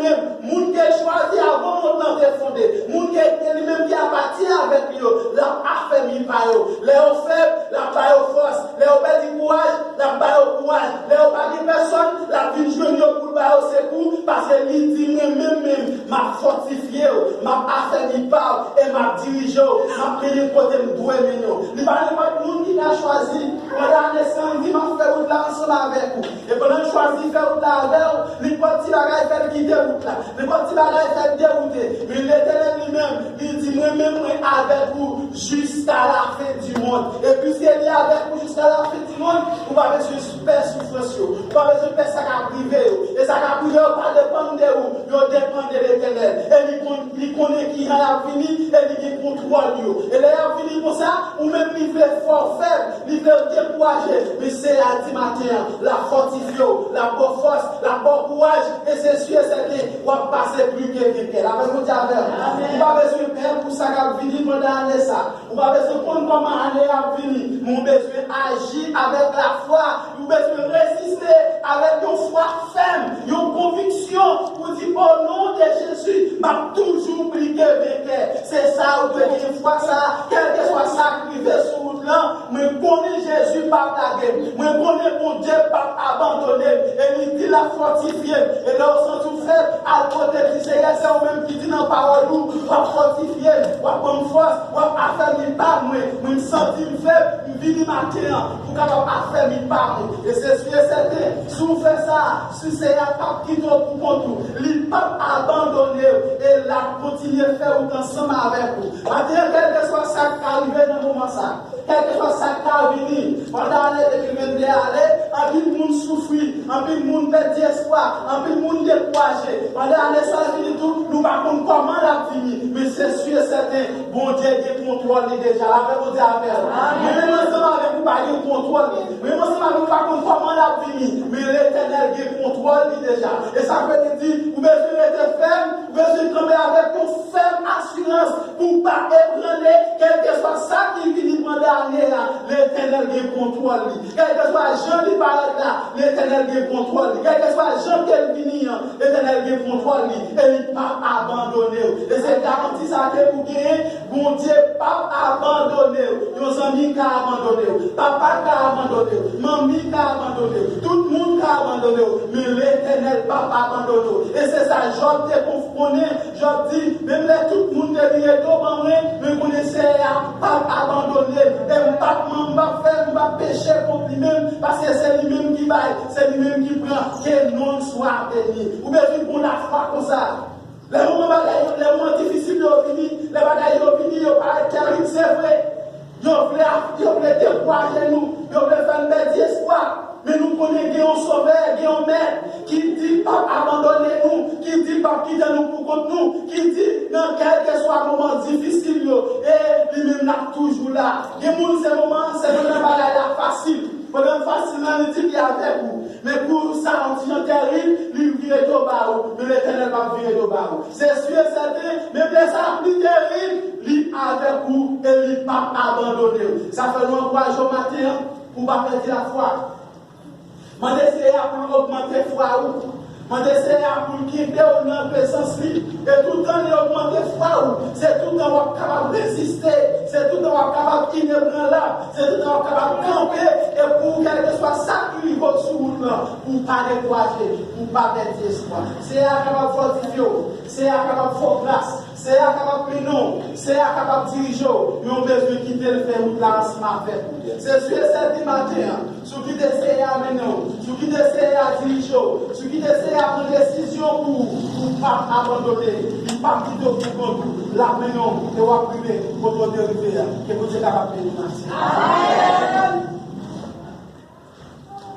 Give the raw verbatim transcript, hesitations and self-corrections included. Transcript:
menm, moun ke l chwazi avan mond lan te fonde, moun ke li menm ki apatyen avèk li yo, l ap afèmi pa yo. Lè yo fèb, l ap ba yo fòs. Lè yo pèdi kouraj, l ap ba yo kouraj. Lè yo pa gen pèsòn, l ap vin jwenn yo pou l ba yo sekou, paske li di, mwen menm menm, m ap fòtifye w, m ap afèmi pa w, e m ap dirije w, m ap mennen w kote m dwe mennen w. Li pa nenpòt moun ki ka chwazi, pandan ane sa, l di, m ap fè wout la ansanm avèk ou. E pandan l chwazi fè wout la avè w, nenpòt ti bagay fè l kite wout la. Nenpòt ti bagay fè l dewoute. Men Letènèl li menm, li di, mwen menm, mwen avèk ou jiska lafen di mond. E piske li avèk ou jiska lafen di mond, ou pa bezwen pè soufrans yo. Ou pa bezwen pè sa k ap rive yo. E sa k ap rive yo pa depann de ou. Yo depann de Letènèl. E li konn, li konnen kijan y ap vini, e li gen kontwòl yo. E lè y ap vini konsa, ou menm li vle fè w fèb, li vle w dekouraje, men Seyè a di maten an, l ap fòtifye w, l ap ba w fòs, l ap ba w kouraj, e se si e sèten, w ap pase pli ke venkè. Lapè Bondye avè w. Ou pa bezwen pè pou sa k ap vini pandan ane sa. Ou pa bezwen konn kòman ane a ap vini, men w bezwen aji avèk lafwa. Ou bezwen reziste avèk yon fwa fèm, yon konviksyon pou di, o non de Jezi, m ap toujou pli ke venkè. Se sa ou dwe gen, fwa sa a, kèlkeswa sa k rive sou wout lan, mwen konnen Jezi p ap lage m. Mwen konnen Bondye p ap abandone m. E li di l ap fòtifye m. E lè w santi w fèb, al kote l, di, Seyè, se ou menm ki di nan pawòl ou, w ap fòtifye m, w ap ban m fòs, w ap afèmi pa mwen. Mwen, m santi m fèb, m vini maten an pou kapab afèmi pa mwen. E se si e sèten, si w fè sa, si Seyè a p ap kite w pou kont ou, li p ap abandone w, e l ap kontinye fè wout ansanm avèk ou. Maten an, kèlkeswa sa k ka rive nan moman sa, kèlkeswa sa k ka vini, pandan ane de mil venn de a ale, anpil moun soufri, anpil moun pèdi espwa, anpil moun dekouraje. Pandan ane sa vini tou, nou pa konn kòman l ap vini, men se si e sèten, Bondye gen kontwòl li deja. Lapè Bondye avè w. Mwen menm ansanm avèk ou pa gen kontwòl li. Mwen menm ansanm avèk ou pa konn kòman l ap vini, men Letènèl gen kontwòl li deja. E sa vle di, ou bezwen rete fèm, ou bezwen kanpe avèk yon fèm asirans pou w pa ebranle, kèlkeswa sa ki vini pandan ane a, Letènèl gen kontwòl li. Kèlkeswa jan li parèt la, Letènèl gen kontwòl li. Kèlkeswa jan ke l vini an, Letènèl gen kontwòl li. E li p ap abandone w. E se garanti sa ke pou genyen, Bondye p ap abandone w. Yon zanmi ka abandone w. Papa ka abandone w. Manmi ka abandone w. Tout moun ka abandone w. Men Letènèl p ap abandone w. E se sa Jòb te konf-, konnen. Jòb di, menm lè tout moun te vire do ban mwen, mwen konnen Seyè a p ap abandone m. E m p ap, m p ap fè, m p ap peche kont li menm, paske se li menm ki bay, se li menm ki pran. Ke non l swa beni. Ou bezwen gen lafwa konsa. Lè moman bagay yo, lè moman difisil yo vini, lè bagay yo vini, yo parèt tèrib, se vre. Yo vle, yo vle dekouraje nou, yo vle fè n pèdi espwa. Men nou konnen gen yon Sovè, gen yon Mèt ki di l p ap abandone nou, ki di l p ap kite nou pou kont nou, ki di nan kèlkeswa moman difisil yo, e li menm l ap toujou la. Gen moun se moman, se pandan bagay la fasil. Pandan l fasil la, li di l li avèk ou. Men kou sa yon ti jan tèrib, li vire do ba ou. Men Letènèl p ap vire do ba ou. Se si e sèten, menm lè sa ap pi tèrib, li avèk ou e li p ap abandone w. Sa fè nou ankouraje w maten an pou w pa pèdi lafwa. Mande Seyè a pou l ogmante fwa ou. Mande Seyè a pou l kenbe w nan prezans li. E toutan li ogmante fwa ou, se toutan w ap kapab reziste, se toutan w ap kapab inebranlab, se toutan w ap kapab kanpe, e pou kèlkeswa sa ki rive w sou wout lan, pou w pa dekouraje, pou w pa pèdi espwa. Seyè a kapab fòtifye w, Seyè a kapab fè w gras, Seyè a kapab mennen w, Seyè a kapab dirije w, men w bezwen kite l fè wout la ansanm avèk ou. Se si e sèten maten an, si w kite Seyè a mennen w, si w kite Seyè a dirije w, si w kite Seyè a pran desizyon pou ou, ou p ap abandone, li p ap kite w pou kont ou, l ap mennen w, e w ap rive kote w te rive a. Ke Bondye kapab beni w maten an. Amèn.